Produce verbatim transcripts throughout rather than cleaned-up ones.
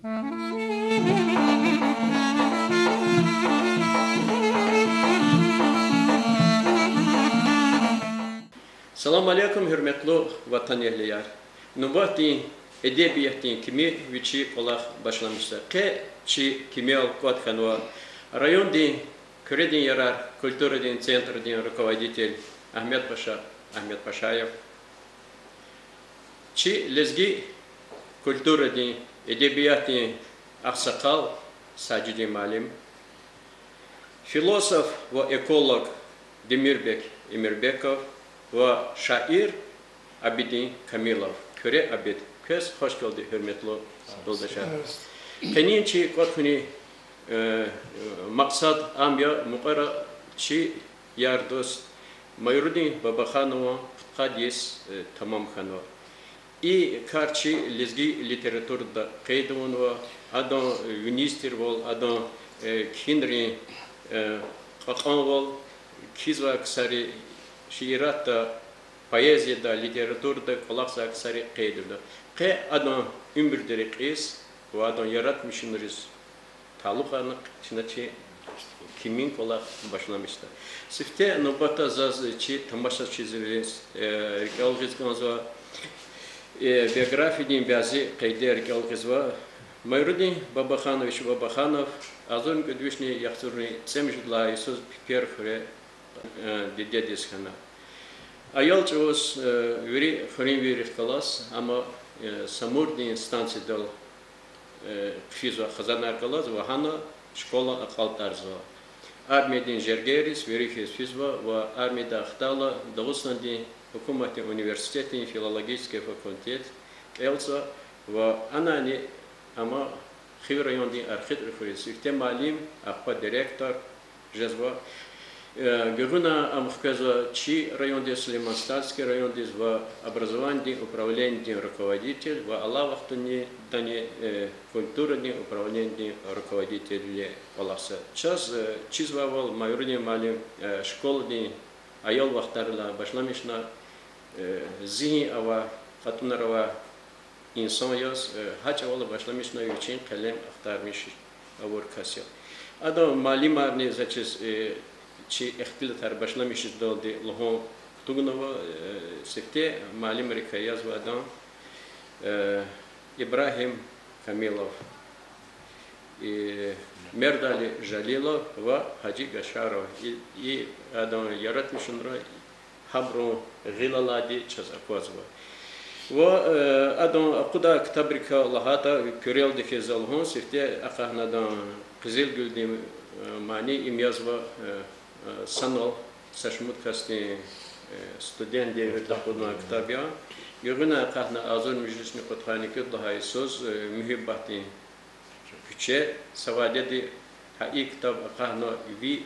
Салам алейкум, гьуьрметлу ватанэгьлияр! Нубатдин эдебиятдин кими вичи кӀвалах башламишзава. Къе чи кимел кӀватӀ хьанва райондин Куьредин ярар культурадин центрдин руководитель Агьмедпаша Агьмедпашаев, чи лезги культурадин, эдебиятдин агъсакъал Сажидин муаллим, философ ва эколог Демирбек Эмирбеков ва шаир Абидин Камилов. Куьре Абид, квез хвашгелди, гьуьрметлу юлдашар. Къенин чи кӀватӀ хьунин, э, макьсад ам я: мукьвара чи яр-дуст Майрудин Бабаханован пудкъад йис, э, тамам хьанва. И кар чи лезги литературада къейд авунва, адан виниз тирвал, адан, э, кхьинрин, э, кьакьанвал, кхьизвай ксари шииратда, поэзияда, литературада кӀвалахзавай ксари къейд авуна. Къе адан уьмуьрдин рекьиз ва адан яратмишунриз талукьарна чна чи кимин кӀвалах башламишда. Сифте нубатда заз чи тамашачийриз, э, рикӀел гъиз кӀанзава, э, биографиядин бязи къайдаяр рикӀел гъизва. Майрудин Бабаханович Бабаханов агъзурни кӀуьд вишни яхцӀурни цӀемуьжуьд лагьай йисуз Пипер хуьре, э, дидедиз хьана. Аял чӀавуз, э, вири хуьруьнвийрихъ галаз ам, э, Самурдин станциядал, э, хъфизва хизанар галаз ва гьана школа акьалтӀарзава. Армиядин жергейриз вири хьиз физва ва армиядай хтайла Дагъустандин гьукуматдин университетдин филологический факультет кӀелзава ва анайни ам Хив райондин АрхитӀри хуьруьз сифте муаллим, ахпа директор жезва. Э, гуьгъуьна ам хквезва чи райондиз, Сулейман-Стальский райондиз, ва образованидин управленидин руководитель, ва алай вахтундани, э, культурадин управленидин руководитель кӀвалахзава. Чаз, э, чизвайвал, Майрудин муаллим, э, школадин аял вахтарилай башламишна, э, зигьин авай, кьатӀунар авай инсан яз, э, гьа чӀавалай башламишна вичин къелем ахтармиш авур кас я. Адан муаллимарни за чиз, э, чи ихтилатар башламишдалди лугьун кутугнава, э, сифте муаллимрикай язва адан, э, Ибрагьим Камилов, э, Мердали Жалилов ва Гьажи Гашаров. И, и адан яратмишунра гьабурун гъил алайди чаз аквазва. Ва, э, адан акъудай ктабрикай лагьайтӀа, куьрелди хьиз за лугьун, сифте акъахна адан Къизилгуьлдин, э, мани, им язва, э, э, санал, са шумуд касдин, э, студент девирда акъуднавай ктаб я. Гуьгъуьна акъахна агъзурни вишни кьудкъанни кӀуьд лагьай йисуз, э, Муьгьуьббатдин куьче, са вадеди гьа и ктаб акъахна ви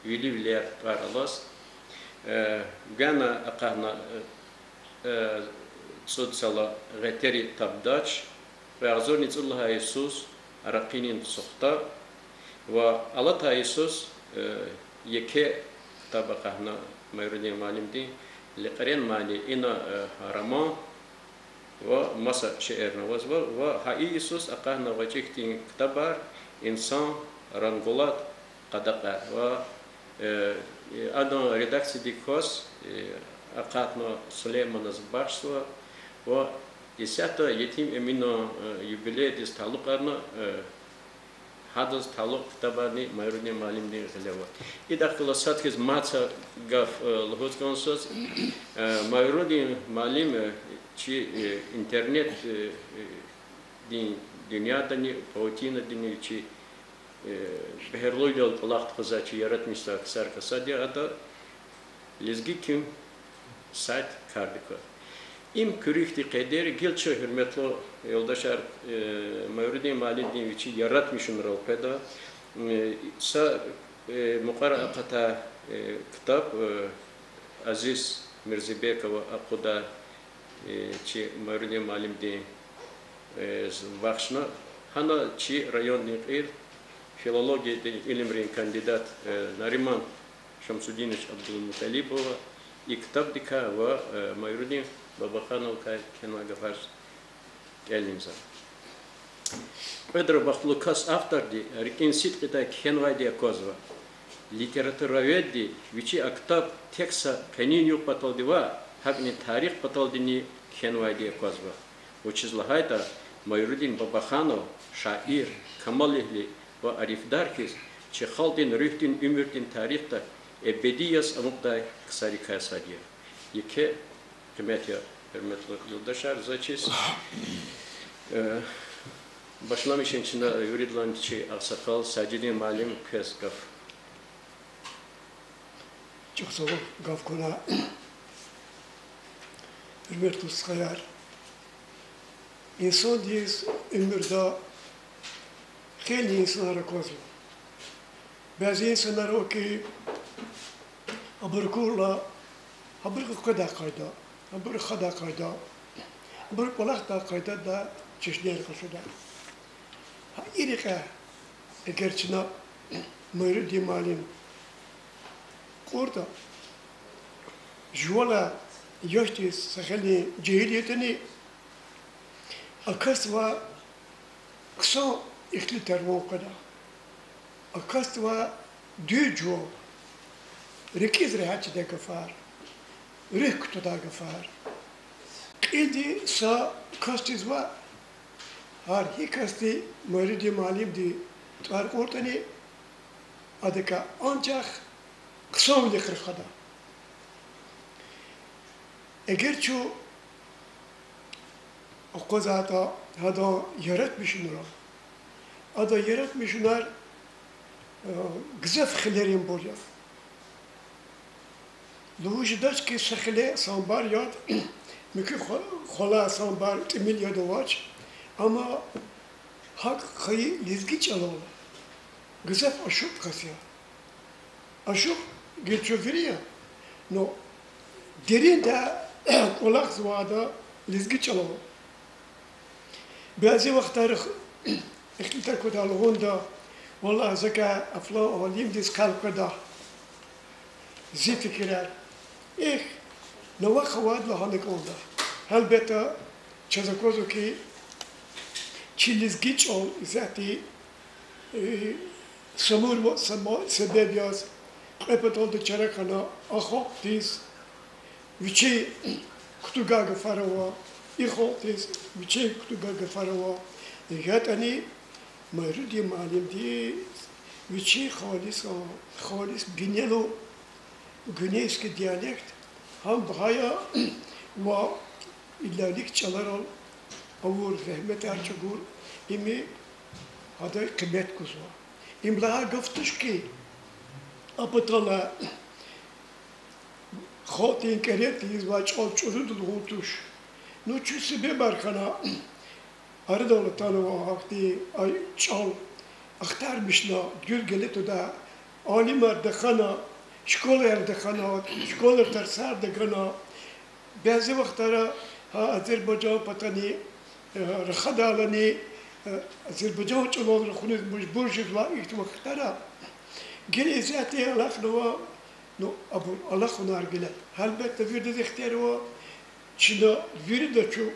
вилив-вилер тӀвар алаз, э, гана акъахна, э, э, цӀуд сала Гъетери табдач, кьве агъзурни цӀуд лагьай йисуз Ракъинин сухта ва алатай йисуз, э, еке ктаб акъахна Майрудин муаллимдин, Лекьрен мани, ина, э, роман ва маса шейэрни авазва, ва гьа и йисуз акъахна гъвечӀи хьтин ктабар: Инсан, Рангулат, Къадакъа ва, э, адан редакциядик кваз, э, акъатна Сулейманаз бахшзава ва исятда Етим Эминан, э, юбилейдиз талукьарна, э, гьадаз талукь ктабарни Майрудин муаллимдин гъиле ава. Идахъ галаз сад хьиз мад са гаф, э, лугьуз кӀанзава заз, э, Майрудин муаллим, э, чи, э, интернет, э, э, дин дуьньядани, паутинадани чи, э, бегьерлуйдал кӀвалах тухузвай чи яратмишзавай ксарикай сад я, ада Лезги ким сайт кардик ква. Им куьруь хьтин къейдер я. Гила чун, гьуьрметлу юлдашар, э, Майрудин муаллимдин вичин яратмишунрал къведа. Э, са, э, мукьвара акъатай, э, ктаб, э, Азиз Мирзебекова акъудай, э, чи Майрудин муаллимдин, э, з-, бахшна, гьана чи райондин кьил, филологиядин илимрин кандидат, э, Нариман Шамсудинович Абдулмуталибова и ктабдикай ва, э, Майрудин Бабахановакай кхьенвай гафар кӀелзава. Кьведра бахтлу кас авторди рикӀин сидкьидай кхьенвайди аквазва. Литературоведди вичи а ктаб тек са къенин югъ паталди ваъ, гьакӀни тарих паталдини кхьенвайди аквазва. Вучиз лагьайтӀа Майрудин Бабаханов шаир, камалэгьли ва арифдар хьиз, чи халкьдин руьгьдин уьмуьрдин тарихда эбеди яз амукьдай ксарикай сад я. Еке къимет я, гьуьрметлу юлдашар, за чиз, э, башламишин чна виридалайни чи агъсакъал Сажидин муаллим, квез гаф. Чухсагъул гаф кван, гьуьрметлу стхаяр. Инсандиз уьмуьрда хейлин инсанар аквазва. Бязи инсанар ава хьи, абур акурла, абурухъ къведай къайда, абур рахадай къайда, абур кӀвалахдай къайдада чешнейри къачуда. Гьа и рекье эгер чна Майрудин муаллим кьуртӀа, жувалай яшдиз са хейлин жегьил ятӀани, а касдивай хъсан ихтилатар ван къведа. А касдивай дуьз жуван, рикӀиз регьят жедай гафар, руьгь кутадай гафар. Кьилди са касдиз ваъ, гьар гьи касди Майрудин муаллимди тӀвар кьуртӀани, адакай анжах хъсанвилихъ рахада. Эгер чун акъвазайтӀа гьадан яратмишунар, адан яратмишунар, э, гзаф хилеринбур я. Лугьуз жедач хьи, са хиле санбар яд, муькуь хва-, хвалай санбар тӀимил яд авач, амма гьакӀ хайи лезги чӀалал гзаф ашукь кас я. Ашукь гила чун вири я, но деринда кӀвалахзавайди лезги чӀалал. Бязи вахтара ихтилатар квадай лугьуда: валлагь, закай флан алимдиз хъел къведа, зи фикирар. Эхь, на вахъ авайди лагьана кӀанда. Гьелбетда, чаз аквазва хьи, чи лезги чӀал исятда, э, самур ва сама-, себеб яз кьве паталди чара хьана, а халкьдиз вичи кутугай гафар ава, и халкьдиз вичи кутугай гафар ава. ЯтӀани Майрудин муаллимдиз вичи халис, халис гуьнелу гуьнейский диалект, гьам багьа я ва иллалик чӀаларал авур зегьметар чӀугур, им гьадай къимет гузва. Им лагьай гаф туш хьи, а паталай халкьдин кӀеретӀ ийизвай чӀал чӀуруда лугьун туш. Ну, чун себебар хьана, арадал атанва гьахьтин а чӀал ахтармишна, дуьз галатда, алимар тахьана, школаяр тахьана, школайра тарсар тагана, бязи вахтара гьа Азербайжан патани, э, рахадайлани, э, азербайжан чӀалал рахуниз мажбур жезва ихьтин вахтара. Гила исятда алахънава, ну, абур алахъунар гила. Гьелбетда, виридаз ихтияр ава, чна вирида чун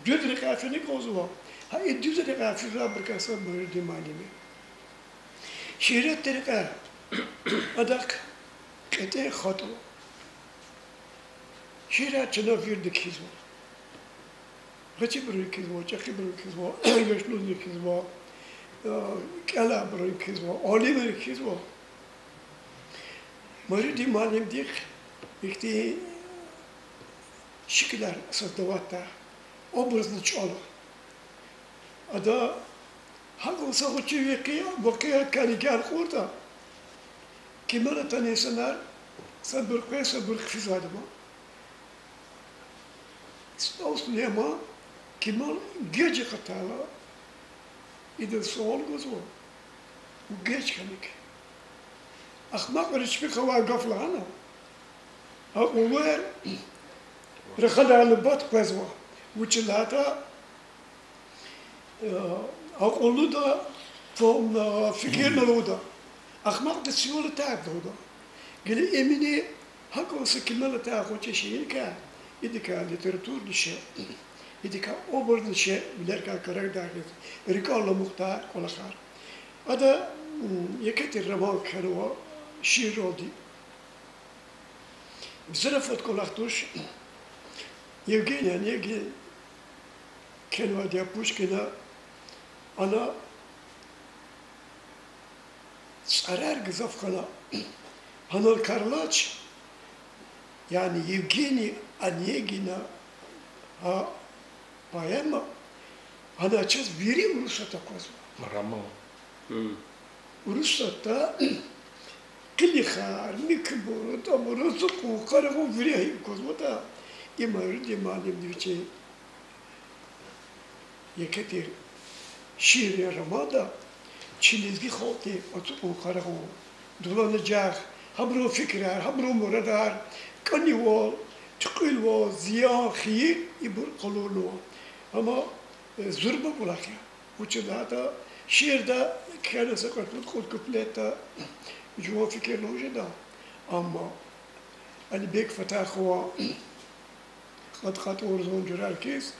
дуьз рекьяй фена кӀанзава. Гьа и дуьз рекьяй физвайбурукай са Майрудин муаллим я. Шииратдин рекье адахъ кьетӀен хатӀ ава. Шиирар чна вирида кхьизва. Гъвечӏибурун кхьизва, чӏехибурун кхьизва, яшлудин кхьизва, э, кӏелайбурун кхьизва, алимрин кхьизва. Майрудин муаллимдихъ ихьтин шикилар создаватьда, образни чӏала. Ада гьакӏ са гъвечӏи векъи-, вакъиаткайни гелкъуртӏа, кимел атана инсанар сабур къвез, сабур хъфизвайди ма. СтӀал Сулейман кимел геж акъатайла, идаз суал гузва: вун геж хьаник? Ахмакьриз чпихъ авай гаф лагьана, акьуллуяр рахадай нубат къвезва, вучиз лагьайтӏа акьуллуда, фо-, фикирна лугьуда, ахмакьдиз сивал атач лугьуда. Гила имни гьакӏ са кимел атай гъвечӏи шиирикай, идакай литературный шиир. Идакай образный шей вилерикай карагдай хьиз, рикӀел аламукьдай кӀвалахар. Ада, м, еке тир роман кхьенва шиирралди. Бесарафат кӀвалах туш, Евгений Онегин кхьенвайди я Пушкина, ана цӀарар гзаф хьана, гьанал карлач, яни Евгений Онегина гьа поэма, гьана чаз вири Урусатда аквазва. Роман. Урусатда къилихар, муькуьбур, атӀамур, ацукьун, къарагъун вири гьикӀ аквазватӀа, и Майрудин муаллимди вичин еке тир шииррин романда чи лезги халкьдин ацукьун-къарагъун, дуланажагъ, гьабурун фикирар, гьабурун мурадар, кӀанивал, туькьуьлвал, зиян, хийир, ибур къалурнава. Амма, э, зурба кӀвалах я. Вучиз лагьайтӀа шиирда кхьена са кьвед-пуд-кьуд куплетда жуван фикирни жеда. Амма Алибек Фатахован кьат-кьатӀурзун журар хьиз,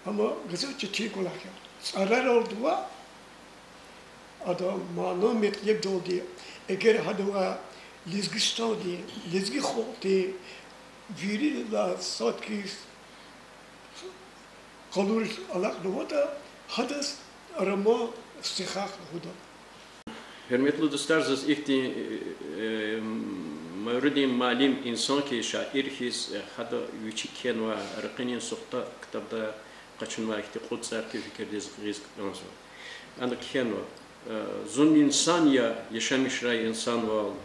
амма гзаф четин кӀвалах я. ЦӀараралди ваъ, адан мана-метлебдалди, эгер гьадавай Лезгистандин, лезги халкьдин виридалай сад хьиз къалуриз алакьнаватӀа, гьадаз роман стихах лугьуда. Гьуьрметлу дустар, заз ихьтин, э, Майрудин муаллим инсан хьиз, шаир хьиз, э, гьада вичи кхьенвай Ракъинин сухта ктабда къачунвай ихьтин кьуд цӀар куь фикирдиз гъиз кӀанзава. Ана кхьенва: э, зун инсан я, яшамишрай инсанвал,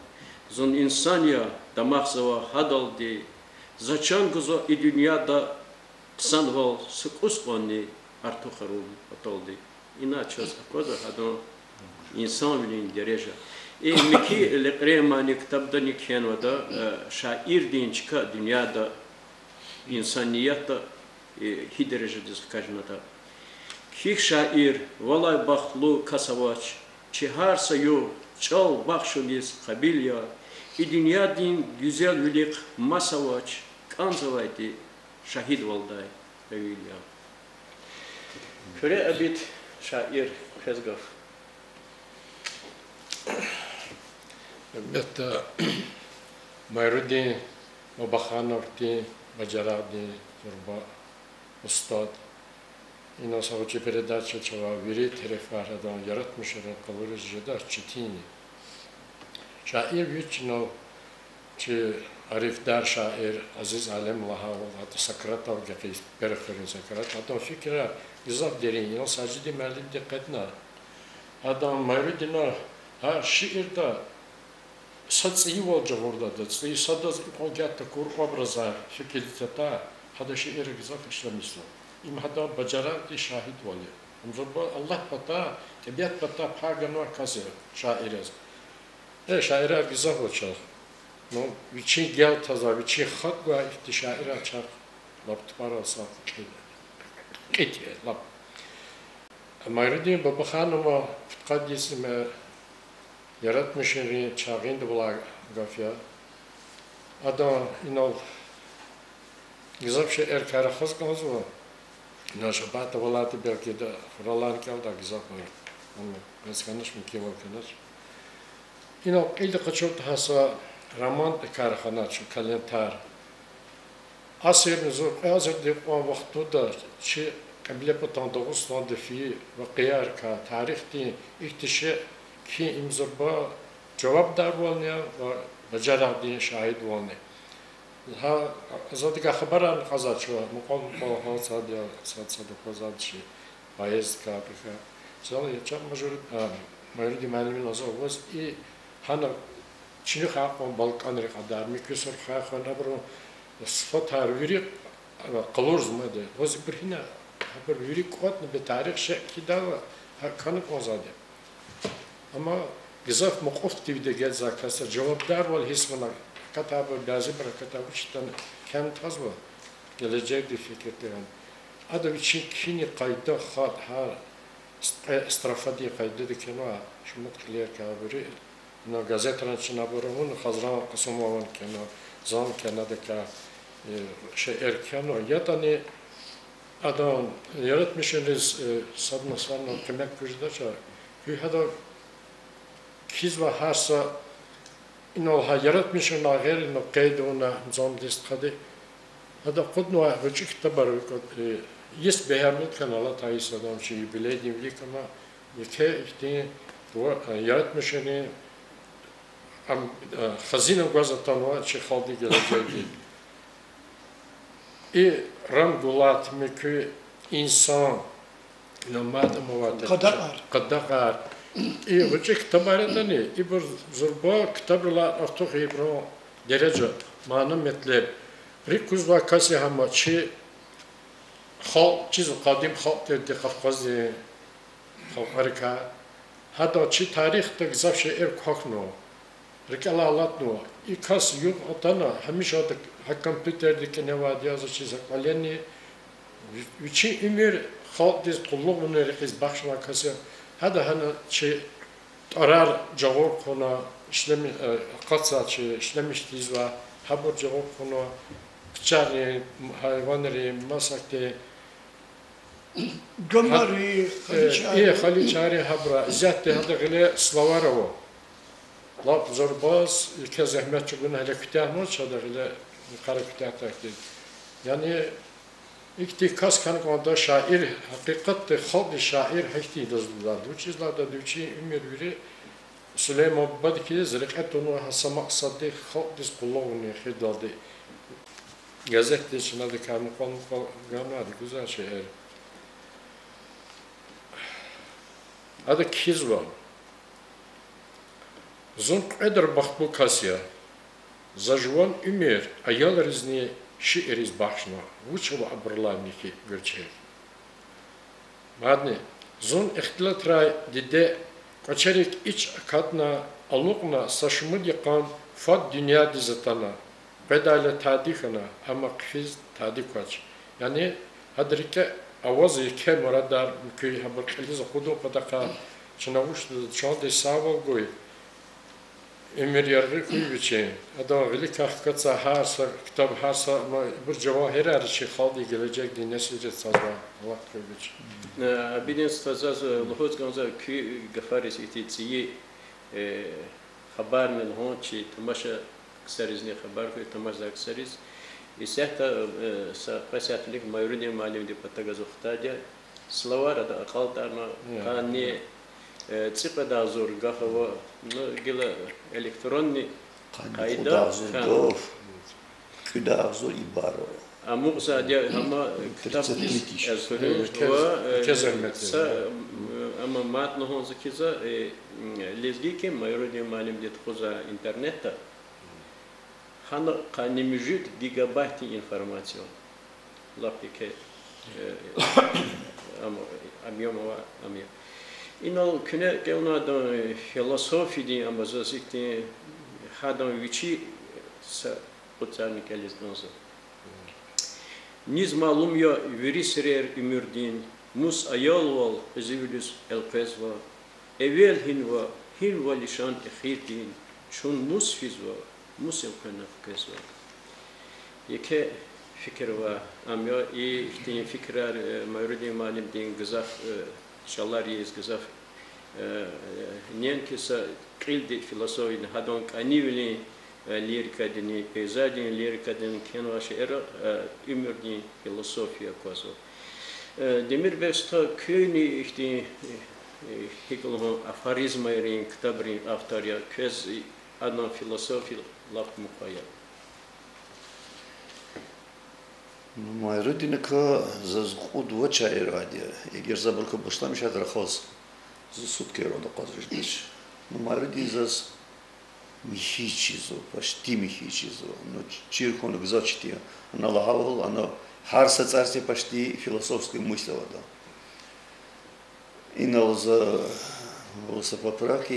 зун инсан я, дамахзава гьадалди, за чан гузва и дуьньяда хъсанвал, са кӀус кьванни артухарун паталди. Ина чаз аквазва гьадан инсанвилин дережа. И михьи лекьрен мани ктабдани кхьенвайда, э, шаирдин чка дуьньяда, инсаниятда, э, гьи дережадиз хкажнатӀа. Кхьихь, шаир, валай бахтлу кас авач, чи гьар са югъ чӀал бахшуниз къабил я, и дуьньядин гуьзелвилихъ мас авач, кӀанзавайди шагьидвалдай гъевил я. Куьре Абид, шаир, квез гаф. Гьелбетда, Майрудин Бабахановдин бажарагъдин зурба устад. Ина са гъвечӀи передача чавай вири терефар, адан яратмишунрин къалуриз жедач четин. Шаир вич ина чи арифдар шаир Азиз Алим лагьайвал, гьатта Сократов гекъигиз, перехуьруьн Сократ, адан фикирар гзаф дерин я, Сажидин муаллимди къведна. Адан Майрудина гьар шиирда са цӀийивал жагъурда, ада цӀийи садаз икьван гагь такур образар фикирдиз атайтӀа, гьадан шиирар гзаф ишлемишзава. Им гьадан бажарагъдин шагьидвал я. Ам зурба Аллагь патай, тӀебиат патай пай ганвай кас я шаир яз. Э, шаирар гзаф ава чахъ. Ну, вичин гел тазвай, вичин хатӀ гвай ихьтин шаирар чахъ лап тупӀарал са кьи-, кьит я, лап. Майрудин Бабаханован пудкъад йис им яратмишунрин чагъиндал алай гаф я. Адан инал гзаф шиирар рахаз кӀанзава. Ина Шабатов Алада, белки, ада хуралайни кӀелдай гзаф ава. Ам ваз хьанач, мумкинвал хьанач. Инал кьилди къачуртӀа, гьа са роман тӀакай раханач, Калентар. Асирни зун кьве азердин кьван вахтунда чи Кьиблепатан Дагъустанда фейи вакъиайрикай, тарихдин ихьтин шей кхьин, им зурба жавабдарвални я ва бажарагъдин шагьидвални. Гьа, за адакай хабарарни кьазвай чун, мукьвал-мукьвал гьал сад я, сад-сад аквазвайди чи поезддикай, абурукай. Зал я чахъ Мажур-, а, Майрудин муаллимди лугьузва: ваз и гьана чиних акьван балкӀанрин кьадар, муькуь сурхай хьана, абурун сифатар вири къалурзамайди. Ваз ибур гьина, абур вири кӀватӀна, бес тарих шей кхьидайла, гьакӀ хьана кӀанзавайди. Амма гзаф мукьуф тирди эгечӀзавай касдиз жавабдарвал гьиссуна, акатай абур бязибур акатай вуч ятӀани кхьена тазва, гележегдин фикир тирвал. Ада вичин кхьинин къайда, хатӀ, гьар ст-, строфадин къайдада кхьенва, шумуд кьилерикай вири. Ина газетрани чна абур авуна, Хазран Кьасумован кхьена, зан кхьена адакай, э, шиир кхьена. ЯтӀани Адан яратмишунриз, э, садни садни куьмек гуз жедач, куь гьада кхьизва гьар са, инал гьа яратмишунрин гъейри къейд авуна зандист хъади. Гьада акъуднавай гъвечӀи ктабар, э, йис бегьерлуд хьана алатай йис адан чи юбилейдин вилик, амма еке ихьтин ва, э, яратмишунрин ам, э, хазина гваз атанва чи халкьдин гележегдик. И Рамгулат, муькуь инсан, ина мад амаватӀа, Къадагъар. Къадагъар. И гъвечӀи ктабар ятӀани, ибур зурба ктабрилай артух, ибурун дережа, мана-метлеб. РикӀ кузвай кас я гьам чи халкь, чиз къадим халкь тирди Кавказдин халкьарикай. Гьада чи тарихда гзаф шейэр квахьна, рикӀелай алатна. И кас югъ атана, гьамиша ада гьа компьютерди кӀаневайди я, заз чиз гьа кӀвалени, ви-, вичин уьмуьр халкьдиз къуллугъунин рекьиз бахшнавай кас я. Гьада гьана чи тӀварар жагъур хъувуна, ишлеми-, э, акъатзавай чи ишлемиш тийизвай, гьабур жагъур хъувуна, хъчарин, гьайванрин, масакӀдин, Гамарин, э, халичарин. Э, халичарин гьабурай. Исятда гьада гъиле словарь ава. Лап зурбаз, еке зегьмет чӀугуна гьеле куьтягьнавач, гьада гъиле къара куьтягьдай хьтин. Яни ихьтин кас хьана кӀанда шаир, гьакъикъатда халкьдин шаир гьахьтин лугьузвайди. Вучиз лагьайтӀа вичин уьмуьр вири Сулейман бубадихъ хьиз рекье туна, гьа са макьсаддихъ, халкьдиз къуллугъунин хийирдалди. Газетдиз чна адакай мукьвал-мукьвал ганвайди гузвай шейэр. Ада кхьизва: Зун кьведра бахтлу кас я. За жуван уьмуьр аялризни шиирриз бахшна, вуч ава абурулай михьи гуьрчег? Мадни, зун ихтилатрай диде кӀвачерик ич акатна, алукьна са шумуд йикъан фад дуьньядиз атана, къведайла тади хьана, амма хъфиз тади квач. Яни гьада рикӀе аваз еке мурадар, муькуь гьабур кьилиз акъудун патахъай, чна вуч лугьуда, чандин сагъвал гуй, уьмуьр яргъи хьуй вичин. Адан виликай хкатзавай гьар са ктаб, гьар са, ма, ибур жавагьирар я чи халкьдин гележегдин несилриз цазвай алат хьуй вич. Э, Абидин стха, заз лугьуз кӀанзава куь гафариз ихьтин цӀийи, э, хабарни лугьун, чи тамаша ксаризни хабар хьуй, тамашзавай ксариз. Исятда, э, са кьве сятдилик Майрудин муаллимдин патав галаз вахтар я, словарь ада акьалтӀарна, къанни, э, цӀикьвед агъзур гаф ава, ну, гила электронный къайда, кьуд агъзур гаф, кӀуьд агъзур ибара ава. Амукьзавайди я гьама ктаб, тридцать три тысячи. Э, э, са, э, амма мад лугьун за хьиз, э, м, лезги ким Майрудин муаллимди тухузвай интернетда, гьана къанни муьжуьд гигабайтдин информация ава. Лап еке, э, ам, объём ава, ам я. Инал куьне кӀелна адан, э, философиядин, амма заз ихьтин, гьадан вичи са кьуцӀарни кӀелиз кӀанзава. Низ малум я вири сирер уьмуьрдин, мус аялвал къизивилиз элкъвезва, эвел гьинва, гьинва лишан эхирдин, чун мус физва, мус элкъвена хквезва. Еке фикир ва ам я, и ихьтин фикирар, э, Майрудин муаллимдин гзаф, э, чӀалариз, гзаф, э, э, неинки са кьилди философиядин, гьадан кӀанивилин, э, лирикадини, пейзаждин лирикадини кхьенвай шейэр, э, уьмуьрдин философия аквазва. Э, Демирбек стха, куьнни ихьтин, э, э, гьикӀ лугьун, афоризмайрин ктабрин автор я, квез адан философия лап мукьва я. Ну, Майрудиникай заз кьуд-вад шаир авайди я. Эгер за абурукай башламишайтӀа рахаз, зун суткаяр акъвазиз жедач. Ну, Майрудин заз михьиз чизва, почти михьиз чизва. Ну, чир хьуна гзаф четин я. Ана лагьайвал, ана гьар са цӀарци почти философский мысль ава адан. Инал за, вал са поправка,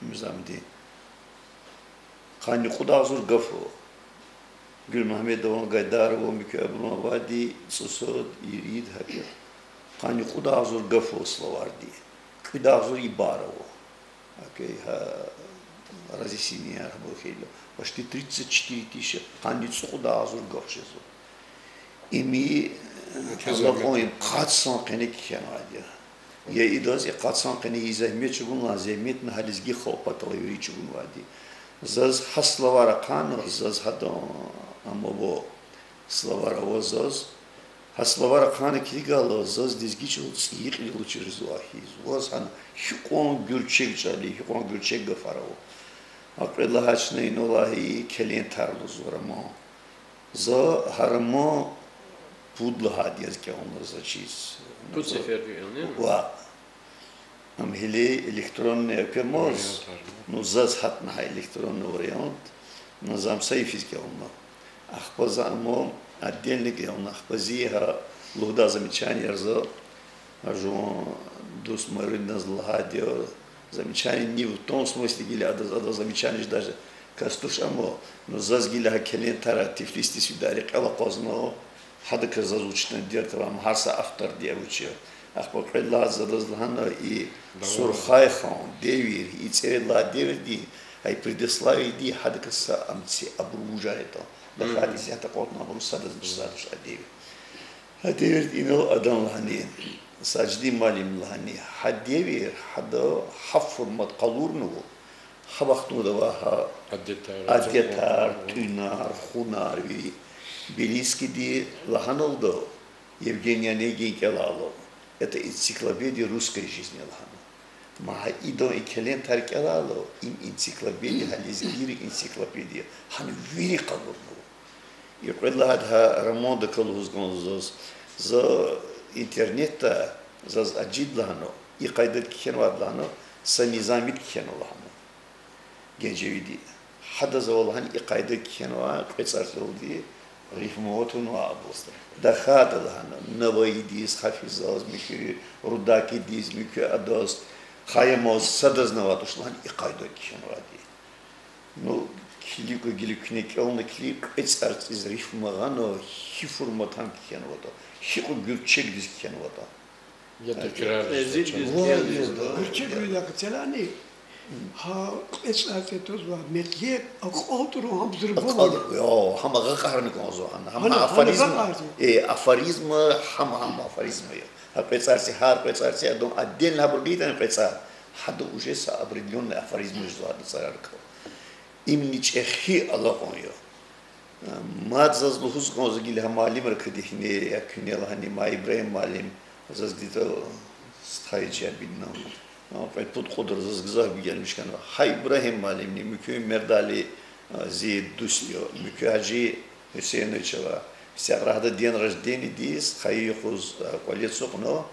Мирзамди, къанни кьуд агъзур гаф ава. Гуьлмегьамедован, Гайдарован, муькуь абурун авайди цӀусад ирид гьакӀ я. Къанни кьуд агъзур гаф ава словарьди. КӀуьд агъзур ибара ава. Окей, гьа, разъясненияяр гьабур хьайила, почти тридцать четыре тысячи, къанни цӀукьуд агъзур гаф жезва. Им и алакьун им къад сан къене кхьенвайди я. Я идаз и къад сан къене и зегьмет чӀугунлай, зегьметни гьа лезги халкь патал вири чӀугунвайди. Заз гьа словарь ахъайна, заз гьадан, амма ва словарь ава заз. Гьа словарь ахъайна килигайла, заз лезги чӀал цӀийи кьилел чириз ва хьиз. Ваз гьана гьикьван гуьрчег чӀал я, гьикьван гуьрчег гафар ава. А кьвед лагьай чна инал лагьай келен тар лугьузва роман. За гьа роман пуд лагьайди яз кӀелна за чиз. Пуд сеферда кӀелна? Ва. Ам гьеле электронный экв амаз, ну, заз гьатна гьа электронный вариант, ну, за ам са йифиз кӀелна. Ахпа за ам отдельно кӀелна, ахпа зи гьа лугьудай замечанияр за, гьа жуван дуст Майрудиназ лагьайди я, замечание не в том смысле, гила адаз, адаз замечание жедай кас туш, амма, ну, заз гила гьа келен тара Тифлисдиз фидай рекьел акъвазна, гьадакай заз вучтан дерт ава, ам гьар са авторди я вуч я. Ахпа кьвед лагьайди за адаз лагьана, и Сурхайхан девир, и цӀерид лагьай девирдин, гьа и предисловиеди гьадакай са ам це, абуру вуж ятӀа. Дахад исятда акъатна, абуру садаз чизвайди туш а девир. Гьа девирда инал адан лагьана, Сажидин муаллимди лагьана, гьа девир, гьада гьа формат къалурнава, гьа вахтунда авай гьа адетар, тӀуьнар, хунар, вири. Белинскийди лагьаналда, Евгений Онегин кӀелайла, это энциклопедия русской жизни лагьана. Ма гьа идан и келен тар кӀелайла, им энциклопедия, гьа лезгийрин энциклопедия, гьана вири къалурнава. И кьвед лагьайди гьа романдикай лугьуз кӀанзава заз, за интернетда заз Ажид лагьана, и къайдада кхьенвайди лагьана, са Низамиди кхьенва лагьана. Генжевиди. Гьадаз ава лагьана и къайдада кхьенвай кьве цӀарцӀелди рифмовать авунвай абур. Дахад лагьана, Наваидиз, Хафизаз, муькуь Рудакидиз, муькуь адаз, Хайямаз, садазни авайди туш лагьана и къайдада кхьенвайди. Ну, килиг, гила куьне кӀелна килиг, кьве цӀарцӀиз рифма гъана, гьи форматда кхьенватӀа, гьикьван гуьрчегдиз кхьенватӀа. Гуьрчегвилихъ целани, гьа кьве цӀарцӀе твазвай метлеб акьалтӀарун гьам зурба я. Гьам агакьарна кӀанзава гьана, гьам афоризм, э, афоризм, гьам, гьам афоризм я. Гьа кьве цӀарцӀе, гьар кьве цӀарцӀе, адан отдельно гьабур гайитӀани кьве цӀар, гьада уже са определённый афоризм жезва гьада цӀарарикай. Имни чӀехи алакьун я. Мад заз лугьуз кӀанзава гила гьа муаллимрикай дихьни, я куьне лагьани, ма Ибрагьим муаллим, заз где-то стхайи чӀабидна, кьвед-пуд кьудра заз гзаф гуьгъуьнмиш хьанва. Гьа Ибрагьим муаллимни, муькуь Мердали, а, зи дуст я, муькуь Гьажи Гьуьсейнович ава, сагърагъда день рождениедиз хайи юкъуз, а, кӀвале ацукьна,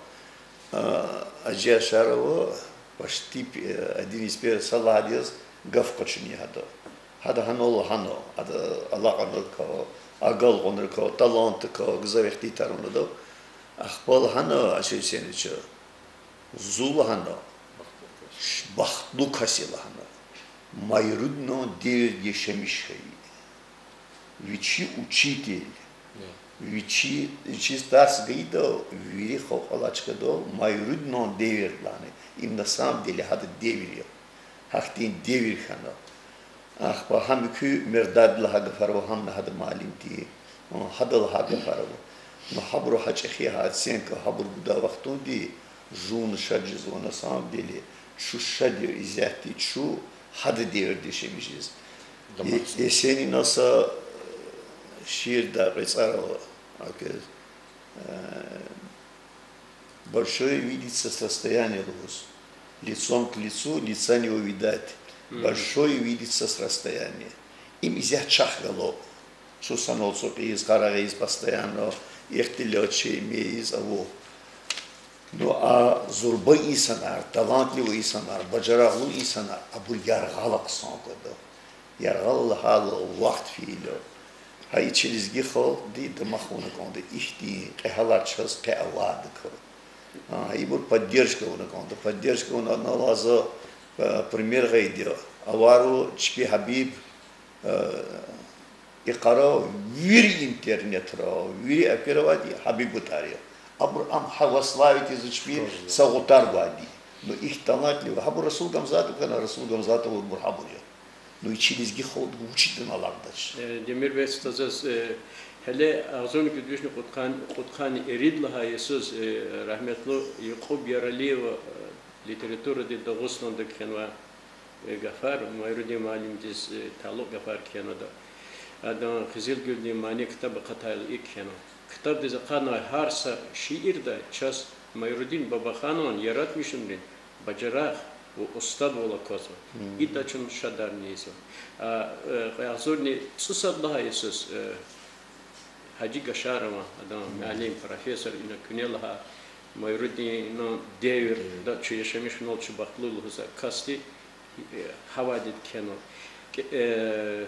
а, Гьажи Ашарова, почти, э, один из первых са лагьайди яз гаф къачуна гьада. Гьада гьанал лагьана, ада алакьунрикай, агалкьунрикай, талантдикай гзаф ихтилатар авуна ада. Ахпа лагьана Гьажи Гьуьсейновича, зун лагьана, бахтлу кас я лагьана, Майрудинан девирда яшамиш хьайи. Вичи учитель, вичи, вичиз тарс гайидал, вири халкь алай чкадал, Майрудинан девирда лагьана, им на самом деле гьадан девир я. Гьахьтин девир хьана. Ахпа гьа муькуь Мердалиди лагьай гафар ава, гьамни гьадан муаллимди, гьада лагьай гафар ава. Ну, гьабуру гьа чӀехи гьа оценка гьабур гудай вахтунда жувни шад жезва, на самом деле, чун шад я исятда чун гьадан девирда яшамиш жез. Есенинан са шиирдай кьве цӀар ава, акваз, большое видится с расстояния лугьуз. Лицом к лицу лица не увидать. Большое видится с расстояния. Им исятда чахъ гала. Чун санал ацукьиз, къарагъиз постоянно, ихтилатчи мейиз ава. Ну, а зурба инсанар, талантливый инсанар, бажарагълу инсанар, абур яргъал хъсан кӀанда. Яргъал лагьайла, вахт фейила. Гьа и чи лезги халкьди дамах авуна кӀанда, ихьтин кьегьалар чаз къе авайдакай. А, ибур поддержка авуна кӀанда, поддержка авуна, ана лагьайла за, а, пример гъайиди я. Авару чпи Гьабиб, а, йикъара вири интернетра, вири оперативный Гьабиб аватар я. Абур ам гьа восславить ийизва чпи са гъутар гвайди. Ну, ихьтин талантливый. Гьабур Расул Гамзатов хьана, Расул Гамзатов авурбур гьабур я. Ну, и чи лезги халкьдин вучтин алакьдач. Э, Демир бес, тазаз, э, Гьеле агъзурни кӀуьд вишни кьудкъан-, кьудкъанни ирид лагьай йисуз, э, рагьметлу Якьуб Яралиева, э, литературадин Дагъустанда кхьенвай, э, гафар, Майрудин муаллимдиз, э, талукь гафар кхьенвайди я. Адан Къизилгуьлдин мани ктаб акъатайла икӀ кхьенва: ктабдиз акъатнавай гьар са шиирдай чаз Майрудин Бабаханован яратмишунрин бажарагъ ва устадвал аквазва. Ида чун шадарни ийизва. А, э, кьве агъзурни цӀусад лагьай йисуз, э, Гьажи Гашарован, адан муаллим, профессор, ина куьне лагьай, Майрудинан девирда чун яшамиш хьунал чун бахтлу лугьузвай касди, э, гьавайди кхьенва. К-, э,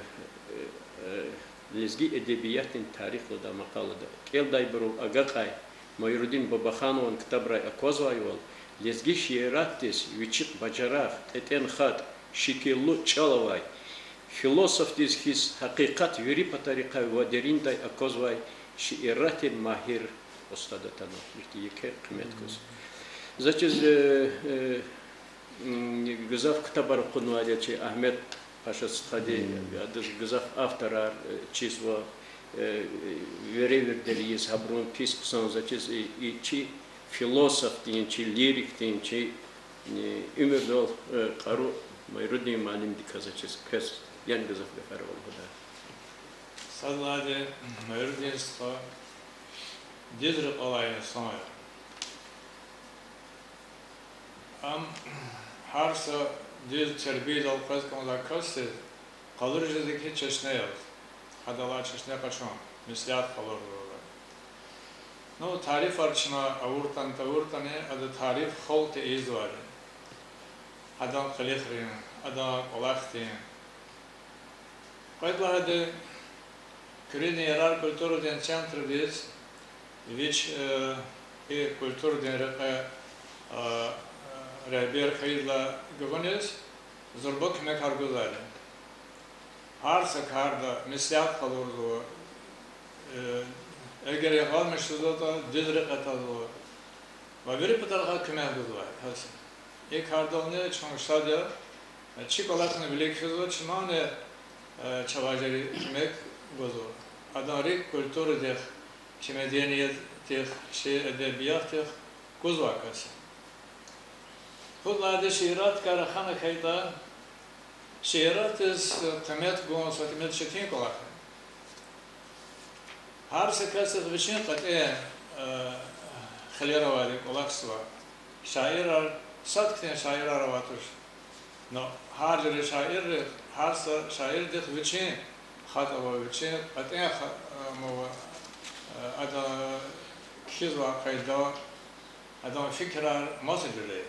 э, Лезги эдебиятдин тарих лугьудай макъалада. КӀелдайбурал агакьай Майрудин Бабаханован ктабрай аквазвайвал, лезги шииратдиз вичихъ бажарагъ, кьетӀен хатӀ, шикиллу чӀал авай, философдиз хьиз гьакъикъат вири патарихъай ва дериндай аквазвай шииратдин магьир устад атанва. Ихьтин еке къимет гуз. Заз чиз, э, э, м, гзаф ктабар акъуднавайди я чи Агьмед Паша стхади, адаз гзаф авторар, э, чизва, э, веревирдал ийиз, гьабурун пис хъсан, заз чиз и, и чи философдин, чи лирикдин, чи, э, уьмуьрдал, э, кьару Майрудин муаллимдикай заз чиз квез яни гзаф гафар ава лугьудай. Сад лагьайди, Майрудин стха дуьз рекьелай инсан я. Ам гьар са дуьз тербиядал къвез кӀанзавай касдиз къалуриз жезвай хьи чешне яз, гьадалай чешне къачун, меслят къалурзавай. Ну, тарифар чна авуртӀани, тавуртӀани, адан тариф халкьди ийизвайди я. Адан къилихрин, адан кӀвалахдин. Кьвед лагьайди, Куьруьдин ярар культурадин центрдиз вич, э, и культурадин рекье, э, регьбер хьайидалай гуьгъуьниз зурба куьмекар гузвайди. Гьар са карда меслят къалурзава, э, эгер ягъалмиш жезватӀа, дуьз рекье тазва. Ва вири патарихъай куьмек гузвай кас я. И кардални чун шад я, чи кӀвалахни вилик физва, чнани, э, чавай жери куьмек гузва. Адан рикӀ культурадихъ, чи медениятдихъ, чи эдебиятдихъ гузвай кас я. Пуд лагьайди, шииратрикай рахана хьайитӀа, шииратдиз къимет гун са тӀимил четин кӀвалах я. Гьар са касдихъ вичин кьетӀен, э, хилер авайди кӀвалахзава. Шаирар, сад хьтин шаирар авай туш. Но гьар жуьре шаиррихъ, гьар са шаирдихъ вичин хатӀ ава, вичин кьетӀен ха-, э, ма-, э, адан кхьизвай къайда, адан фикирар маса жуьре я.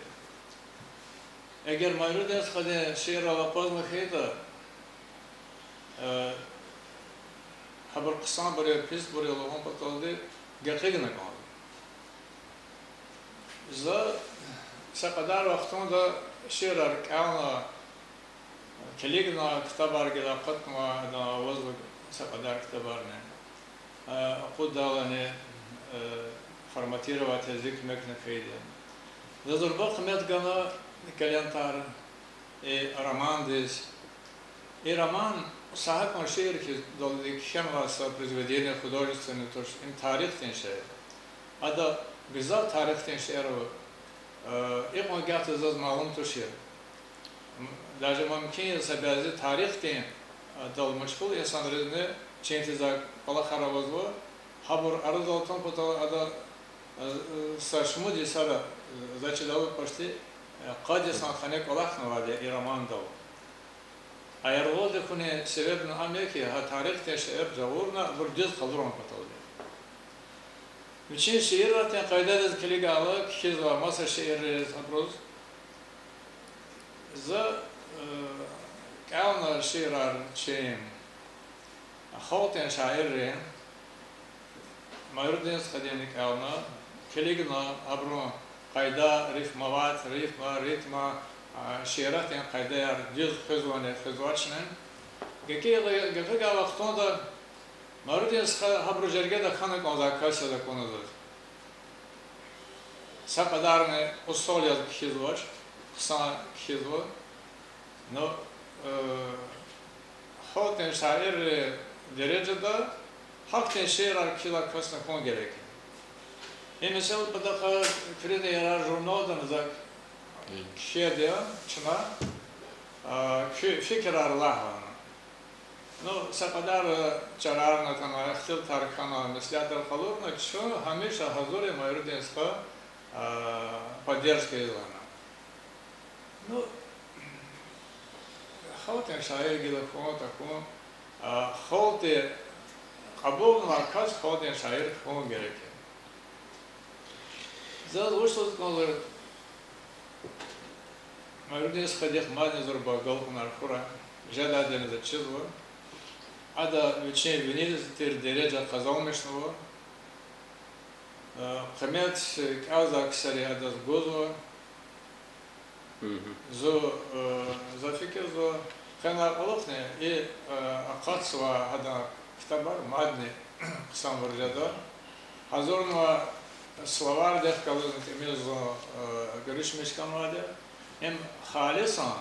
Эгер Майрудин стхадин шиирар акъвазна хьайитӀа, э, гьабур хъсанбур я, писбур я лугьун паталди гекъигна кӀанзава. За са кьадар вахтунда шиирар кӀелна, килигна, ктабар гила акъатнава, адан авазва са кьадар ктабарни. Э, акъуддалани, э, форматировать ийиз куьмекна хьайиди я. За зурба къимет гана Калентар, э, романдиз. И роман са гьакӀан шиир хьиз далди кхьенвай са произведение художественное туш, им тарихдин шиир. Ада гзаф тарихдин шиир ава. Э, икьван гагьда заз малум тушир. Даже мумкин я са бязи тарихдин, э, дал машгъул инсанризни чин тийизвай кӀвалахар авазва, гьабур арадал атун патал ада, э, са шумуд йисара, э, заз чидайла почти, э, къад йисан хана кӀвалахнавайди я и романдал. А яргъалди хьунин себебни ам я хьи, гьа тарихдин шиир жагъурна абур дуьз къалурун паталди. Вичин шииратдин къайдадиз килигайла, кхьизвай маса шиирриз абуруз, за, э, кӀелна шиирар чи халкьдин шаиррин, Майрудин стхадинни кӀелна, килигна абурун къайда, рифмовать, рифма, ритма, а, шииратдин къайдаяр дуьз хуьзвани, хуьзвачни. Гекъи-, гекъигай вахтунда Майрудин стха гьабурун жергеда хьана кӀанзавай кас яз акуна заз. Са кьадарни усал яз кхьизвач, хъсан кхьизва. Ну, э, халкьдин шаиррин дережада Гьахьтин шиирар кхьидай касни хьун герек я. И меселай патахъай куьруьда ярар журналда за кхьейди я чна, а, куь фикирар лагьана. Ну, са кьадар чарарни атана, ихтилатар хьана, меслятар къалурна, чун гьамиша гьазур я Майрудин стха, а, поддержка ийиз лагьана. Ну, халкьдин шаир гила хьун, тахьун, а, халкьди кьабулнавай кас халкьдин шаир хьун герек я. Заз вуч лугьуз кӀанзава, Майрудин стхадихъ мадни зурба агалкьунар хьурай, жедайдини заз чизва. Ада вичин виниз тир дережа къазанмишнава. Э, къимет кӀелзавай ксари адаз гузва. Зун, э, за фикирзава, къенлай кьулухъни и, э, акъатзавай гьадан ктабар мадни хъсанбур жеда. Гьазурнавай словардихъ галазни тӀимил зун, э, гуьруьшмиш хьанвайди я. Им халисан,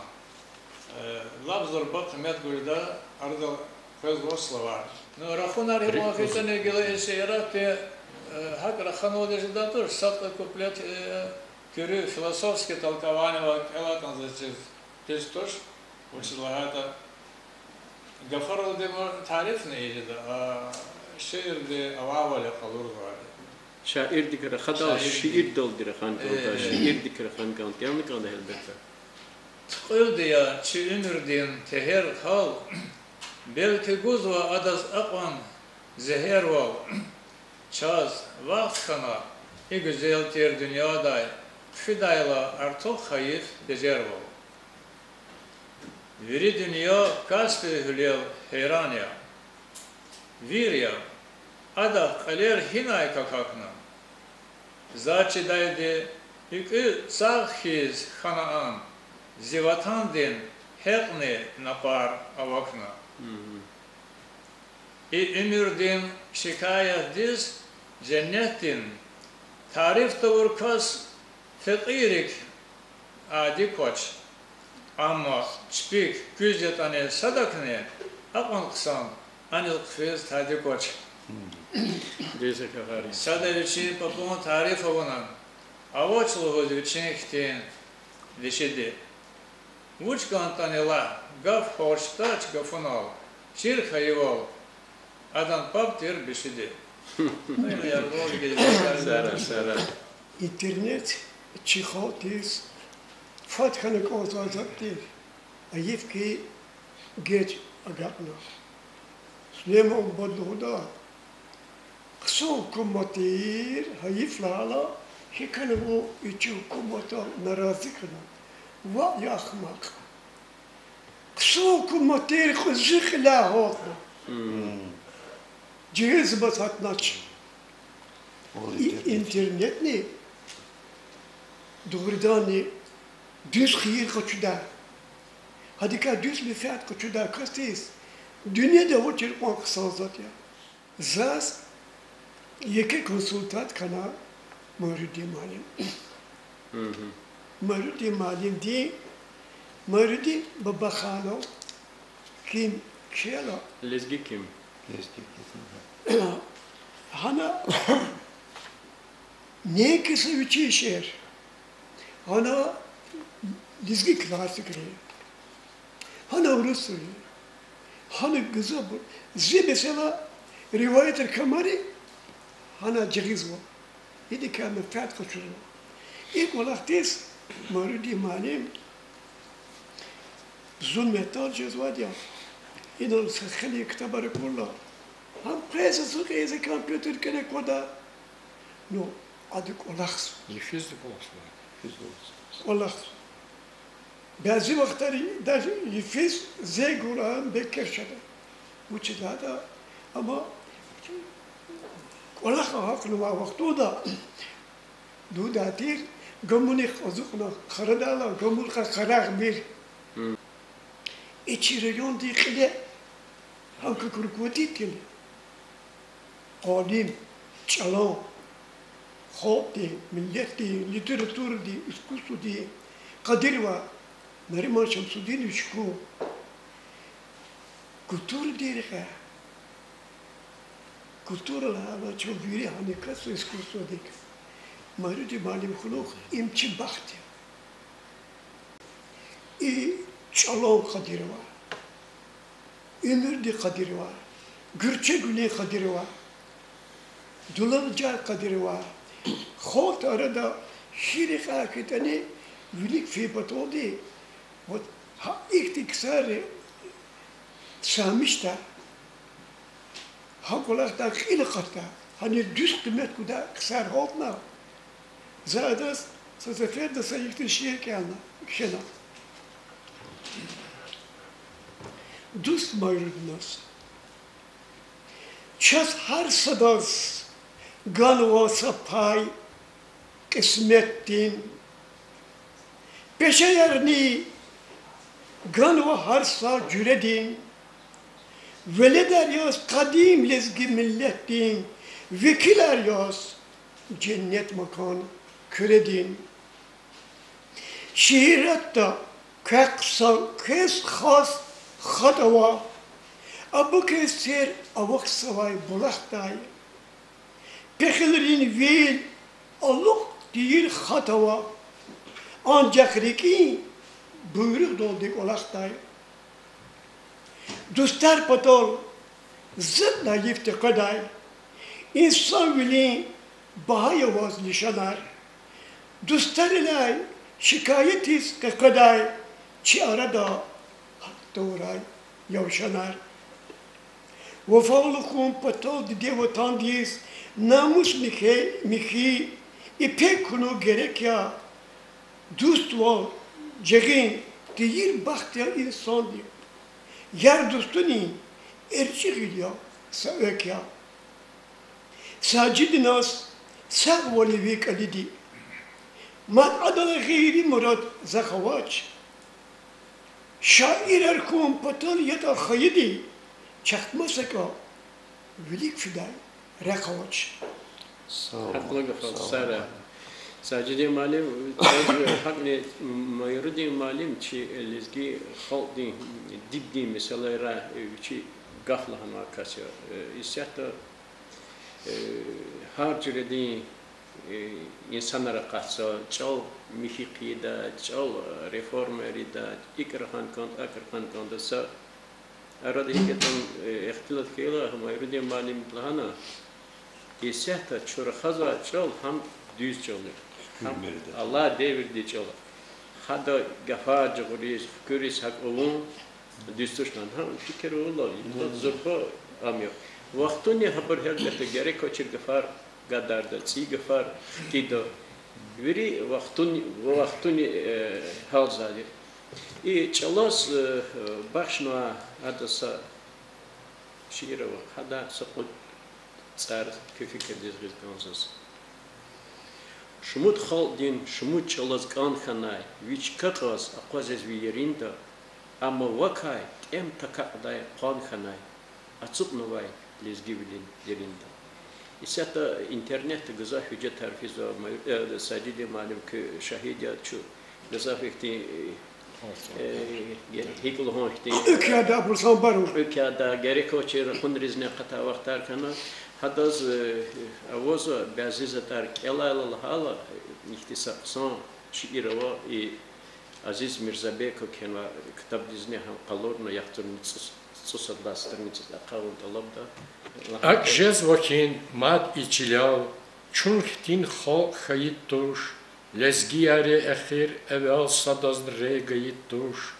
э, лап зурба къимет гудай арадал къвезва словарь. Ну, рахунар гьикьван хьайитӀани гила и шииратдин, э, гьакӀ раханвалди жедай туш, сад-кьвед куплет, э, куьруь философский толкование авай кӀелайтӀани заз чиз пис туш, вучиз лагьайтӀа гафаралди ма тарифни ийида, а шиирди авайвал я къалурзавайди. Шаирдик рахадайла шиирдалди рахан кӀанда, шиирдик рахан кӀанда, яни кӀанда гьелбетда. Туькьуьлди я чи уьмуьрдин тегьер кал, белки гузва адаз акьван зегьервал. Чаз вахт хьана и гуьзел тир дуьньядай, хъфидайла артух гьайиф тежервал. Вири дуьнья касди гьуьлел гьейран я, вир я, адахъ кьилер гьинай какахьна. Заз чидайди, экуь цагъ хьиз хьана ам, зи ватандин гьекьни накъвар авахьна. И уьмуьрдин шикаятдиз женнетдин тариф тавур кас фекьийрик ади квач. Амма чпик куьз ятӀани садакни акьван хъсан аниз хъфиз тади квач. Сада вичин папун тариф авуна, авач лугьуз вичин хьтин вичиди. Вуч кӀантӀани лагь, гаф гьалчдач гафунал, чир хьайивал, адан паб тир бишиди. Интернет чи халкьдиз фад хьана кӀанзавай затӀ тир, гьайиф хьи, геж агакьна. Сулейман Бубади лугьудай, хъсан гьукумат тир, гьайиф лагьайла, гьикӀ хьанва, вичи гьукуматдал нарази хьана. Ваъ, я ахмакь. Хъсан гьукумат тир, кьуьзуь кьиляй гьалтна. Жегьилзаман гьатнач. И интернетни дугъриданни дуьз хийир къачудай, гьадакай дуьз менфят къачудай касдиз дуьньяда авачир кьван хъсан затӀ я. Заз еке консультант хьана Майрудин муаллим. Майрудин муаллимди, Майрудин Бабаханов ким кхьейла, Лезги ким. Гьана некиса вичин шиир. Гьана лезги классикри, гьана урусри, гьана гзафбур. Зи месела риваятар камари гьана жагъизва. Идакай менфят къачузва. И кӀвалахдиз Майрудин муаллим зун мягьтел жезвайди я. Инал са хейлин ктабар акурла, гьам къвез, зун кьейиз, компьютер кӀане квада. Ну, ада кӀвалахзава. Йифизни кӀвалахзава. КӀвалахзава. Бязи вахтара даже йифиз зе гурай, бекер шада. Вучиз лагьайтӀа, амма кӀвалах агакьнавай вахтунда дудай тир, гамунихъ ацукьна хъарадайла, гамунихъай къарагъмир. И чи райондин кьиле гьам как руководитель, алим, чӀалан, халкьдин, миллетдин, литературадин, искусстводин къадир авай Нариман Шамсудинович хьун, культурадин рекьяй. Культура лагьана чун вири гьаник кас искусстводик. Майрудин муаллим хьунухь им чи бахт я. И чӀалан къадир ава, уьмуьрдин къадир ава, гуьрчегвилин къадир ава, дуланажагъ къадир ава. Халкьдин арада шиир кьван хьайитӀани, вилик фин паталди, вот, гьа ихьтин ксари сагьмишда, гьа кӀвалахда кьил акъатда, гьаниз дуьз къимет гудай ксар гьалтна, за адаз са сеферда са ихьтин шиир кӀелна, кхьена. Дуст Майрудиназ. Чаз гьар садаз ганва са пай кьисметдин, пешеярни ганва гьар са жуьредин. Веледар яз къадим лезги миллетдин, векилар яз женнет макан Куьредин. Шииратда квехъ са, квез хас хатӀ ава, абур квез сер авахьзавай булахдай. Пехилрин вил алукь тийир хатӀ ава, анжах рикӀин буйругъдалди кӀвалахдай. Дустар патал затӀ лагьай йифди къведай, инсанвилин багьа я ваз лишанар. Дустарилай шикаятиз къекъведай, чи арада гьат тавурай явшанар. Вафалу хьун патал диде Ватандиз намус михьи, михьи, ипек хьунун герек я. Дуствал жагъин тийир бахт я инсандин. Яр дустунин эрчӀи гъил я, са экв я. Сажидиназ сагъвал я ви кӀалиди. Мад адалай гъейри мурад захъ авач. Шаирар хьун патал ятӀа хайиди, чахъ масакӀа вилик фидай рехъ авач. Гьакӏ гаф, Сара. Сажидин муаллим, гьакӏни Майрудин муаллим чи лезги халкьдин диддин месэлайра вичи гаф лагьанвай кас я. Исятда гьар жуьредин инсанар акъатзава, чӀал михьи хъийида, чӀал реформаяр ийида, икӀ рахун кӀанда, акӀ рахун кӀанда. Са арада гьикӀ ятӀани ихтилат хьайила, Майрудин муаллимди лагьана, исятда чун рахазвай чӀал гьам дуьз чӀал я, гьам алай девирдин чӀал я. Гьада гафар жагъуриз, хкуьриз гьакӀ авун дуьз туш лагьана. Гьам фикир авурла, зурба ам я. Вахтунин гьабур, гьелбетда, герек авачир гафар гадарда, цӀийи гафар хкида. Вири вахтунин, вахтунин гьалзавайди. И чӀалаз бахшнава ада са шиир ава, гьада са кьуд цӀар куь фикирдиз гъиз кӀанзава заз. Шумуд халкьдин шумуд чӀалаз кӀан хьанай, вич какьаз акъвазиз ви еринда, амма вакай тӀем такакьдай къван хьанай, ацукьнавай лезгивилин деринда. Исятда интернетда гзаф гьуьжетар физва, Сажидин муаллим, куьн шагьид я, чун гзаф ихьтин, гьикӀ лугьун, ихьтин кьуьк ядай, абур санбарун, кьуьк ядай, герек авачир рахунризни акъатай вахтар хьана. Гьадаз авазва бязи затӀар кӀелайла лагьайла, ихьтин са хъсан шиир ава, и Азиз Мирзабекова кхьенвай ктабдизни гьам къалурна, яхцӀурни цӀусад лагьай страницадиз ахъа авун тӀалабда. АкӀ жезва хьи мад и чилел, чун хьтин халкь хьайид туш, лезгияр я эхир, эвел садазни рей гайид туш,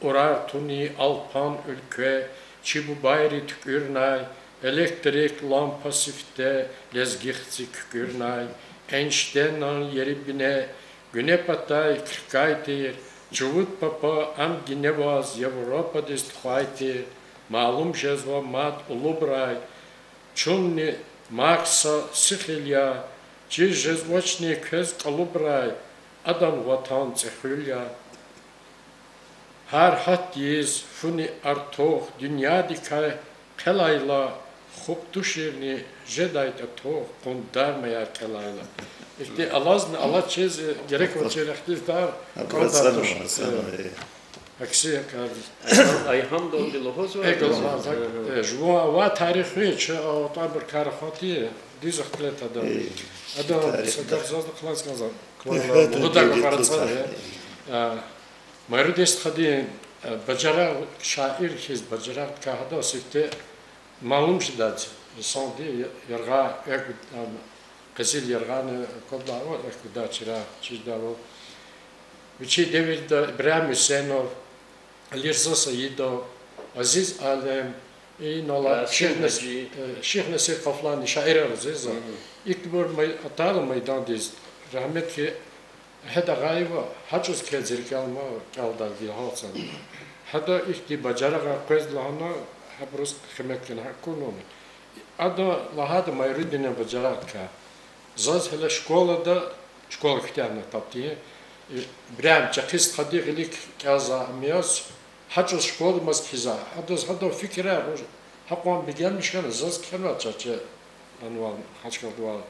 Урартуни, Алпан уьлкве, чи бубайри туькӀуьрнай, электрик лампа сифте лезги хци куькӀуьрнай, Эйнштейнан ери бине гуьне патай кхкай тир, Чувуд папа ам гине ваз Европадиз тухвай тир, малум жезва мад улубрай, чунни Маркса сихил я, чир жезвачни квез кӀалубрай, адан ватан цӀехуьл я. Гьар гьат ийиз фуни артух дуьньядикай хъелайла, хупӀ туширни жедайтӀа тух къундармаяр кьелайла. Ихьтин алазни алачиз герек авачир ихтилатар кӀанда туш. Акси кар. Айгьамдалди лугьузва. Э, жуван авай тарих ви чи атӀабур кар хватӀи, дуьз ихтилат ада. Ада са гаф заз да кӀанзава, кӀанзава. Лугьудай гафар ацӀана. Майрудин стхади, э, бажарагъ, шаир хьиз бажарагъдикай гьада сифте малум жедай инсанди, яргъа экв, къизил яргъани квадай, экв гудай чира, чидай. Вичин девирда Ибрагьим Гьуьсейнов, Алирза Саидов, Азиз Алем, инал Шихнасир Къафлани шаирар зи за. Икьбур май-, атайла майдандиз, рагьметлу Гьеда Агъаева, гьа чӀавуз квез рикӀел ма кӀелдай гила гьалцана. Гьада ихьтин бажарагъар къвез лагьана, гьабуруз къимет гана акуна. Ада лагьайда Майрудинан бажарагъдикай. Заз гьеле школада, школа куьтягьна тапди, Ибрагьим чӀехи стхади гъилик кӀелзавай ам яз, гьа чӀавуз школадамаз кхьизвай. Адаз гьадан фикирар гьакьван бегенмиш хьана, заз кхьенвай чаче, анвал, гьа чкадал.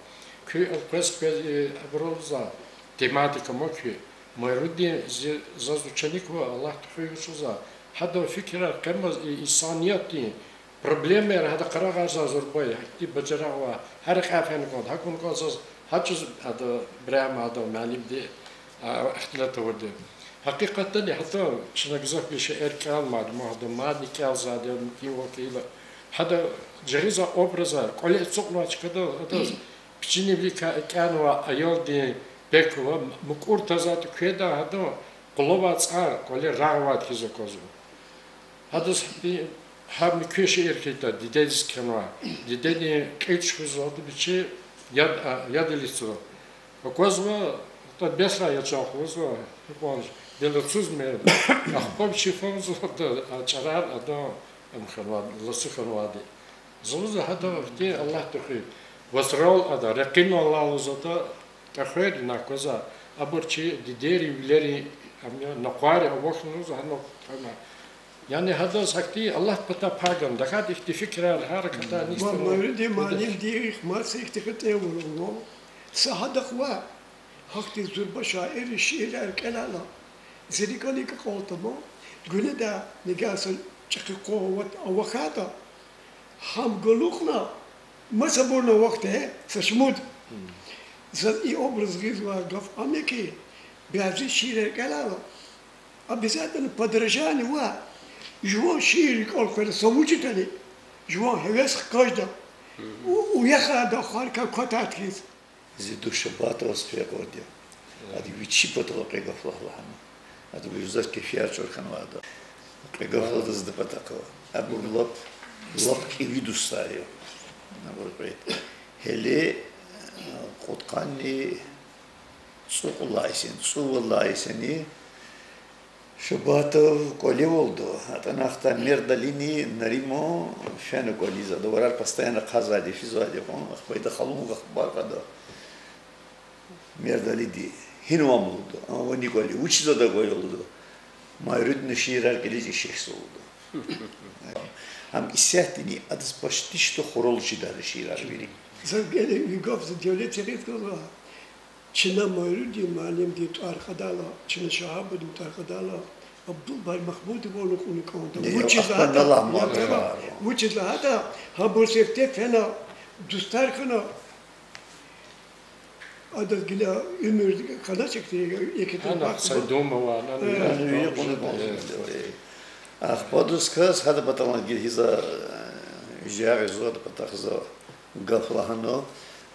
Куь элкъвез квез, э, абуру за, тематика ма куь. Майрудин зи, заз ученик ва Аллагь тухуй вуч за. Гьадан фикирар къемаз и инсаниятдин проблемаяр гьада къарагъарзава зурба я, гьахьтин бажарагъ ва гьа рекьяй фена кӀанда, гьакӀ авуна кӀанда заз, гьа чӀавуз ада, Ибрагьим ада муаллимди, а, ихтилат авурди. Гьакъикъатдани гьатта чна гзаф шейэр кӀелмайди, ма гьада мадни кӀелзавайди я, мумкин вакила. Гьада жагъизвай образар, кӀвале ацукьнавай чкадал адаз пичинивиликай экӀянавай аялдин пек ва мукӀур тазатӀа кведай гьадан къулавай цӀар кӀвале рагъ авайди хьиз аквазва. Гьадаз гьи-, гьа муькуь шиир хьайитӀа, дидедиз кхьенвай, дидедин кьил чуьхуьзва, ада вичи яд, а, яд илицзава. Аквазва, атӀа бесрай я чан лугьузва, гьикьван белацуз мер, ахпа вичи фензава, а чӀарар адан ам хьанвайди, лацу хьанвайди. Зун лугьузва гьадан ихьтин Аллагь тухуй, вацрал ада, рекьинал лугьузва ада, тӀахвер ина аквазва, абур чи дидейрин, вилерин, ам я, накъвар я, авахьна лугьузва гьана кьана. Яни гьадаз гьахьтин Аллагьдин патай пай гана, тахьайтӀа ихьтин фикирар, гьаракатар нисдин. Ма Майрудин муаллимдихъ маса ихьтин кьетӀен авурвал, са гьадахъ ваъ, гьахьтин зурба шаиррин шиирар кӀелайла, зи рикӀелай кьалтӀа ма, гуьнеда нигагь са чӀехи къван ават-, авахьайтӀа, гьам галукьна, масабурни авахьда, э, са шумуд. Заз и образ гъизвай гаф ам я хьи, бязи шиирар кӀелайла, обязательно подражание ва жуван шиир рикӀел хвена са вуч ятӀани, жуван гьевес хкажда, у-, уяхада ахварикай кватайд хьиз. Зи дуст Шабатоваз кьве къведа. Ада вичи патал кьве гаф лагь лагьана. Ада вирзаз кефияр чӀур хьанвайда. Кьве гаф лагьана зи патахъ. Абур лап, лап кӀеви дустар я. Абур кьве. Гьеле, э, кьудкъанни цӀукьуд лагьай йисани, цӀувад лагьай йисани Шабатов кӀвалевалда, атӀана ахтай Мердалини Нариман фена кӀвализ, ада варар постоянно хъийизвайди, физвайди кьван, ахпа ида халун гахбар кьада. Мердалиди, гьинва ам лугьуда, а вани кӀвале, вучиз ада кӀвале лугьуда. Майрудина шиирар кӀелиз ишехьзава лугьуда. Ам исятдани адаз почти что хурал чидай шиирар вири. За геле ви гаф за Девлет ягъиз кӀанзава. Чна Майрудин муаллимдин тӀвар кьадайла, чна Шагьабудин тӀвар кьадайла, Абдулбагьир Магьмудован кьуна кӀанда. Вучиз лагьайтӀа, вучиз лагьайтӀа, гьабур сифте фена, дустар хьана, адаз гила уьмуьр хьанач, икӀ, икӀ, ана са дума ва, ана ахпа дуст кас гьадан паталай гила гьиза, э, жагъизва, адан патахъ за гаф лагьана,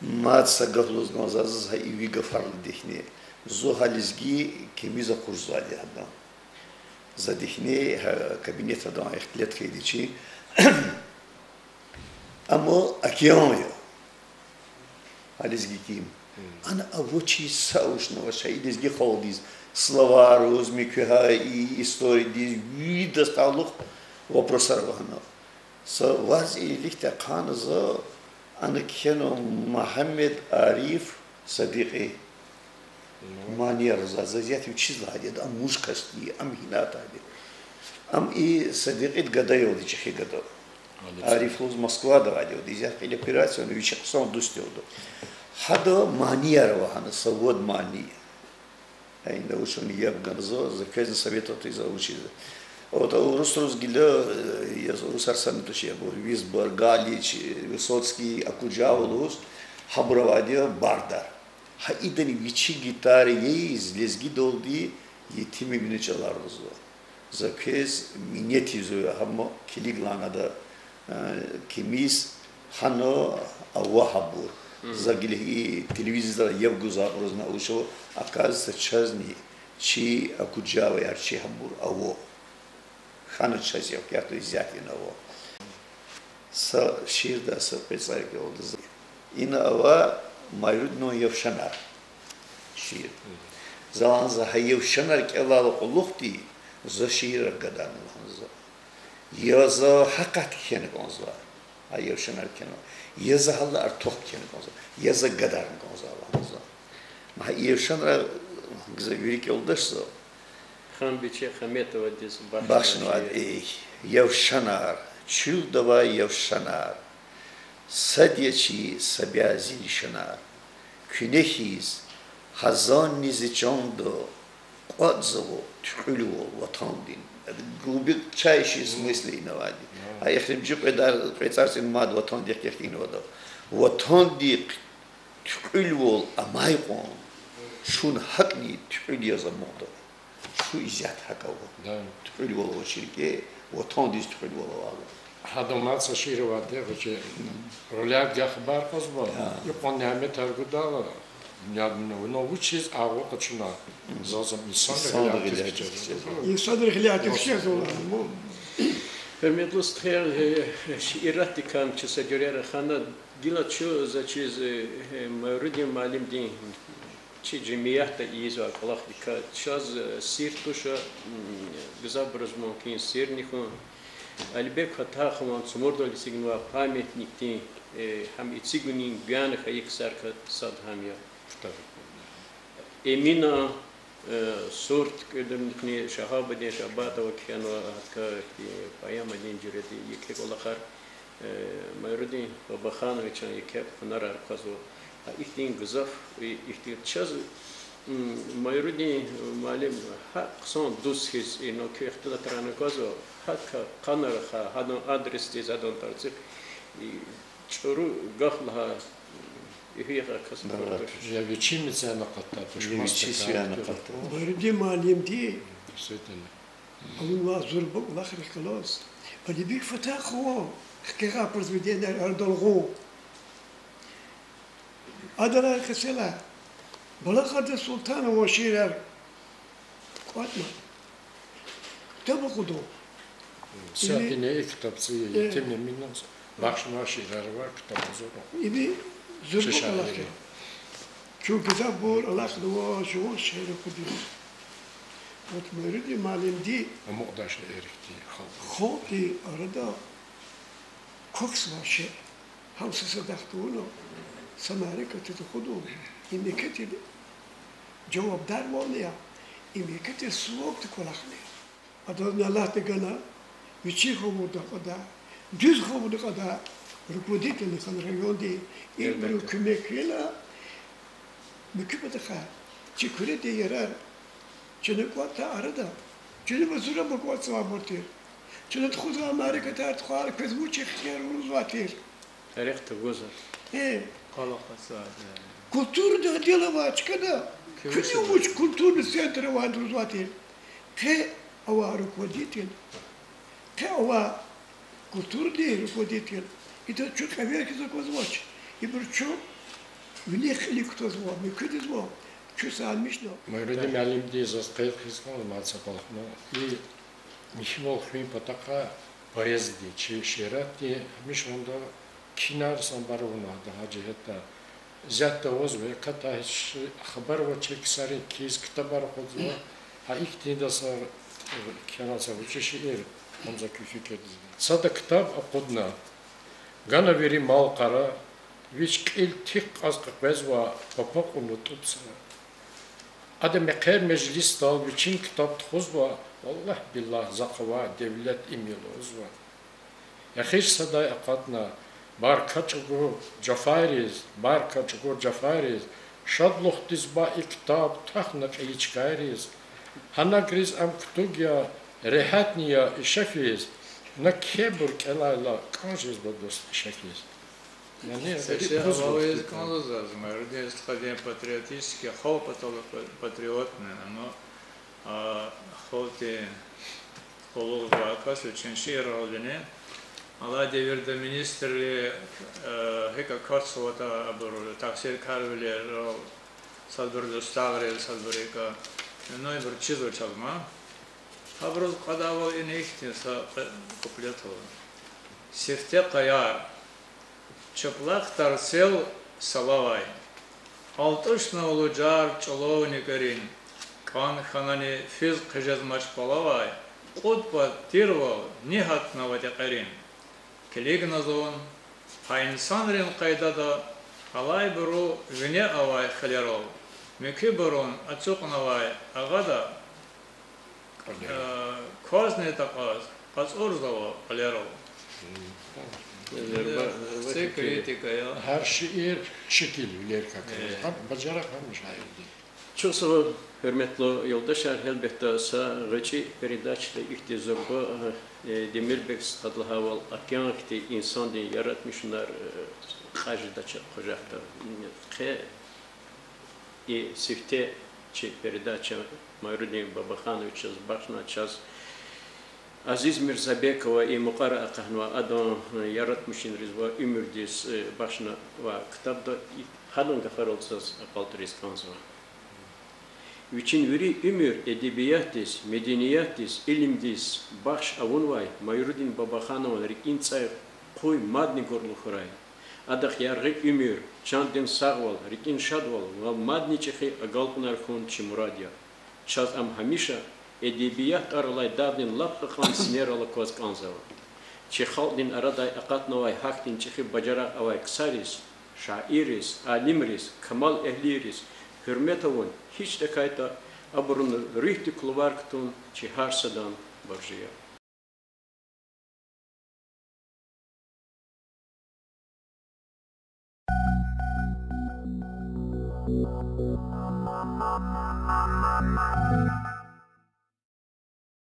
мад са гаф лугьуз кӀанзава заз гьа иви гафарилдихъни. Зун гьа лезги кимиз акъудзавайди я гьадан. За дихъни гьа кабинетда ихтилат хьайиди чи. Амма океан я гьа лезги ким. Ана авачиз са авачнавач гьа и лезги халкьдиз, словаруз, муькуь гьа и историядиз, виридаз талукь вопросар ава гьана. Са ваз и лихьтин хъана за, ана кхьенва Мугьаммед-Ариф Садикьи манияр за, за исятда вичиз лагьайди я, ам вуж кас я, ам гьина атайди. Ам и Садикьиди гада я лугьуди, чӀехи гада. Ариф лугьуз Москвада авайди я лугьуди, исятда кьил операция авуна, вичи хъсан дуст я лугьуда. Гьада манияр ава гьана, са вад мани. Гьа инда вуч лагьана, яб ганзава, за квезни советовать ийизва вучиз. Вот урусриз гила, э, яз урусар сами тушир абур, Висбор, Галич, Высоцкий, Окуджава лугьуз, гьабур авайди я бардар. Гьа идани вичи гитара ийиз, лезгидалди етимвилин чӀалар лугьузва. За квез минет ийизва, гьам килиг лагьана ада, э, кимиз, гьана ава гьабур. За гила и телевизорда яб гузвай абурузни вуч ава, оказывается, чазни чи Окуджаваяр, чи гьабур ава. Хьана чаз я, квехъ исятда ина ава. Са шиирда са кьве цӀай кӀелда за. Ина ава Майрудинан Явшанар шиир. За лагьана за гьа Явшанар кӀелайла кьулухъди за шиирар гадарна лагьана за. Я за гьакъат кхьена кӀанзава, гьа Явшанар кхьена, я за гьадалай артух кхьена кӀанзава, я за гадарна кӀанзава лагьана за. Ма гьа Явшанар за вири кӀелдачза, Ханбиче Хаметовадиз бахшнавайди. Бахшнавайди. Явшанар, чуьлда авай явшанар, сад я чи са бязи лишанар. Куьне хьиз гьазанни зи чанда кӀватӀзава туькьуьлвал ватандин. Глубочайший смысле ина авайди. А эхиримжи кьве дар, кьве цӀар цӀинмад ватандихъ кехъ инвада. Ватандихъ туькьуьлвал амай кьван, чун гьакӀни туькьуьл яз амукьда. Чун исятда гьакӀ ава. Туькьуьлвал авачир кӀе, ватандиз туькьуьлвал авайла. Гьадан мад са шиир авайди, гъвечӀи, руьгьдин хабар кьазва, икьван няметар гудайла, дуьньядин вуна вучиз агъва къачуна, заз ам инсанрин гъиле кичӀезва. Инсанрин гъиле кичӀезва. Гьуьрметлу стхаяр, э, шииратдикай чи са жуьре рахана, гила чун, за чиз, э, Майрудин муаллимдин чи жемятда ийизвай кӀвалахдикай чаз, э, сир туш, м, гзафбуруз мумкин сирни хьун. Алибек Фатахован цумурдал эцигнавай памятникдин, э, гьам эцигунин гуьгъуьна хьайи ксарикай сад гьам я. Эминан, э, сурт кӀуьд муькъни Шагьабудин Шабатова кхьенва, гьадакай ихьтин поэмадин жуьреда еке кӀвалахар, э, Майрудин Бабахановичан еке хьунарар квазва. Гьа ихьтин гзаф, и-, ихьтин чаз, м, Майрудин муаллим гьакӀ хъсан дуст хьиз, инал куь ихтилатрай аквазва, гьадакай къанни рахай, гьадан адресдиз, гьадан тарцихъ, и, чӀуру гаф лагьай, и гьи ягъа кас кутур. Я вичи мецяна къатта туш, я вичи маса сяна къатта. Майрудин муаллимди авунвай зурба кӀвалахрихъ галаз Алибек Фатахован хкягъай произведенияр арадал гъун. Адалай къецелай Балагъарда Султанован шиирар кӀватӀна, ктаб акъудун. Са Ими- гьина и ктаб цӀи Э. Етим Эминаз бахшнавай шиирар авай ктаб гузва. Ими зурба кӀвалах я. Чун гзафбур алахънава жуван шиир акъудиз. Вот Майрудин муаллимди амукьдай шиир хьтин халкь. Халкьдин арада квахьзавай шиир. Гьам са садахъ тавуна, са мярекатдиз акъудун, и мекетдин жавабдарвални я, и мекетдин сувабди кӀвалахни я. Адазни Аллагьди гана, вичи хабурни кьадай, дуьз хабурни кьадай руководительни хьана райондин, ибурун куьмекдилай муькуь патахъай чи Куьредин ярар чна кӀватӀдай арада, чна зурба кӀватӀзавайбур тир. Чна тухузвай мярекатар тухвайла квез вуч ихтияр авунвай тир? Тарих тагуза. Э. Культурный отдел авай чкада, куьне вуч культурный центр авай лугьузвай тир. Къе авай руководитель, къе авай культурный руководитель, идаз чун кьве хьиз аквазвач. Ибур чун вине кьиле кутазва, муькуьдзава, чун сагъмишна. Майрудин муаллимди заз къейд хьиз кӀанзава мад са кӀвалахни. И михьивал хуьн патахъай поэзиядин, чи шииратдин гьамиша ванда кхьинар санбар авунва гьада гьа жигьетдай. Исятда авазва, кьатӀа гьич хабар авачир ксари кхьиз ктабар акъудзава. Гьа ихьтинда са кхьенва са вичи шиир, гьам за куь фикирдиз. Сада ктаб акъудна, гана вири мал-къара, вич кьил тик кьаз къекъвезва, папа кьуна тӀуб сара. Ада мехъер-межлисдал вичин ктаб тухузва, валлагь-биллагь, захъ авай девлет им я лугьузва. Эхир садай акъатна, баркал чӀугур Жафариз, баркал чӀугур Жафариз, Шадлухдиз ба и ктаб тахна кьейи чкайриз, гьанагриз ам кутуг я, регьятни я иша физ, на кхьейбур кӀелайла кӀан жезва, дуст, иша физ. Яни, Сеси гьаваиз кӀанзава заз, Майрудин стхадин патриотический, халкь патал патриотный, ну, а, халкьдин къуллугъзавай кас вичин шиирралдини. Алай девирда министрри, э, гьикӀ акатзаватӀа абур тахсир-карвилерал, садбур дустагъриз, садбур икӀа, ну, ибур чизва чаз ман. Гьабуруз кьадайвал ина ихьтин са кьу-, куплет ава. Сифте къаяр. Чапла тарцел салавай, алтӀушна лужар чӀулав никӀерин, кӀан хьанани физ хъижезмач палавай, кьуд пад тирвал ни гьатнава текьерин. Килигна зун, гьа инсанрин къайдада алайбуру вине авай хилерал, муькуьбурун ацукьнавай агъада, кӀвалера. Э, квазни такьаз кьацӀурзава кьвалерал. Зурба, зурба критика я. Гьар шиир шикилвилер какиз. Э. Гьам бажарагъ, гьам шаирди. Чухсагъул, гьуьрметлу юлдашар, гьелбетда, са гъвечӀи передачада ихьтин зурба, э, Демирбек стхади лагьайвал, океан хьтин инсандин яратмишунар, э, кьаз жедач къужахда. Къе и сифте чи передача Майрудин Бабахановичаз бахшна чаз. Азиз Мирзабекова и мукьвара акъатнава, адан яратмишунриз ва уьмуьрдиз, э, бахшнавай ктабда, и гьадан гафарал заз акьалтӀариз кӀанзава. Вичин вири уьмуьр эдебиятдиз, медениятдиз, илимдиз бахш авунвай Майрудин Бабаханован рикӀин цӀай къуй мадни гурлу хьурай. Адахъ яргъи уьмуьр, чандин сагъвал, рикӀин шадвал ва мадни чӀехи агалкьунар хьун чи мурад я. Чаз ам гьамиша эдебият тӀвар алай дагъдин лап кьакьан синерал акваз кӀанзава. Чи халкьдин арадай акъатнавай гьахьтин чӀехи бажарагъ авай ксариз, шаирриз, алимриз, камал эгьлийриз гьуьрмет авун, гьич тахьайтӀа абурун руьгьдик лувар кутун чи гьар садан боржи я.